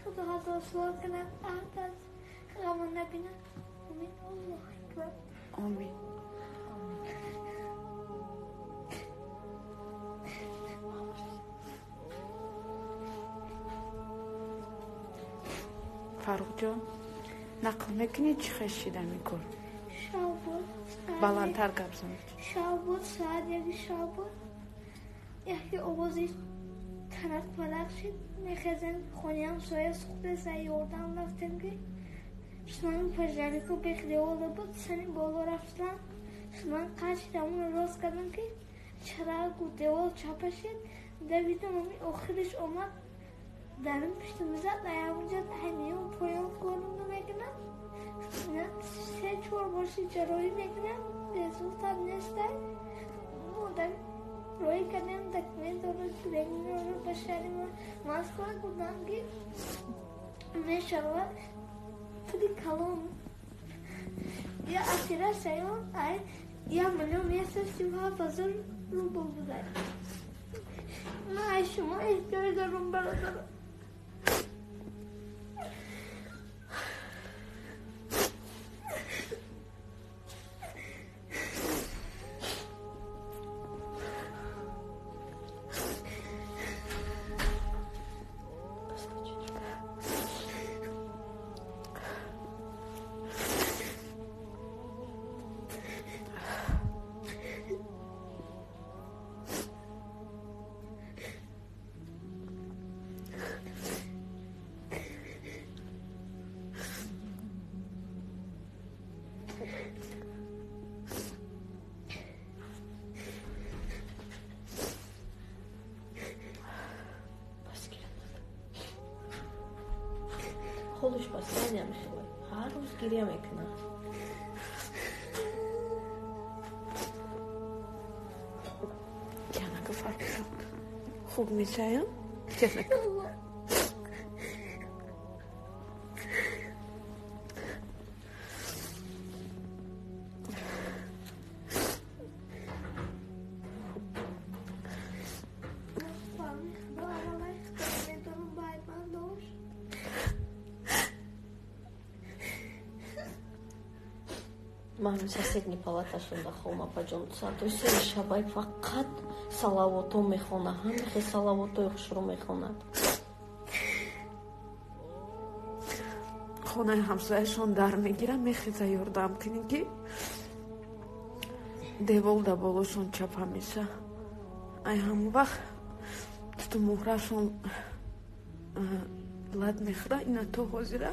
Худо ҳазор суол кунад, аҳд аз ғамо набинад. Омин. Аллоҳ акбар. Омин. Фаррухҷон, нақл мекунӣ, чӣ хел шид ҳамин кор? Шав буд. Баландтар гап занед. Шав буд, соат 1 шав буд. Яке овози танақ палақ шид. Мехезем, хонаи ҳамсоя сӯхта, сай ёрдам рафтем, ки шунан пожарнико бехдевола буд, сани боло рафтам. Шунан қачид, ҳамонро рост кардам, ки чарағу девол чапа шид. Давидам, ҳамин охириш омад, дарун пуштум зад, аямунҷа ҳамиён поён корунду мекунам. 3-4 борши ҷарроҳӣ мекунам, результат нестай. Модам роҳӣ кардем, документро региро ба шаҳри Москва гуфтам, ки мешавад пули калон. Я операцияён ай 1 137 000 рубл буда. Ман аз шумо эҳтиёҷ дорам, бародарам. Холуш постоянно мехӯрад, ҳар рӯз гиря мекунад. Ҷанака Фаррухҷон, хуб мешавам? Ҷанака. Ман соседний палаташонда хом, апаҷон, соатҳои 3 шабай фақат салавото мехона, ҳамихе салавотои хушро мехонад. Хонаи ҳамсояшон дар мегирам, мехеза ёрдам кунӣ, ки девол да болошон чапа меша. Ай ҳамон вақт туту муҳрашон лат мехӯра, ина то ҳозира.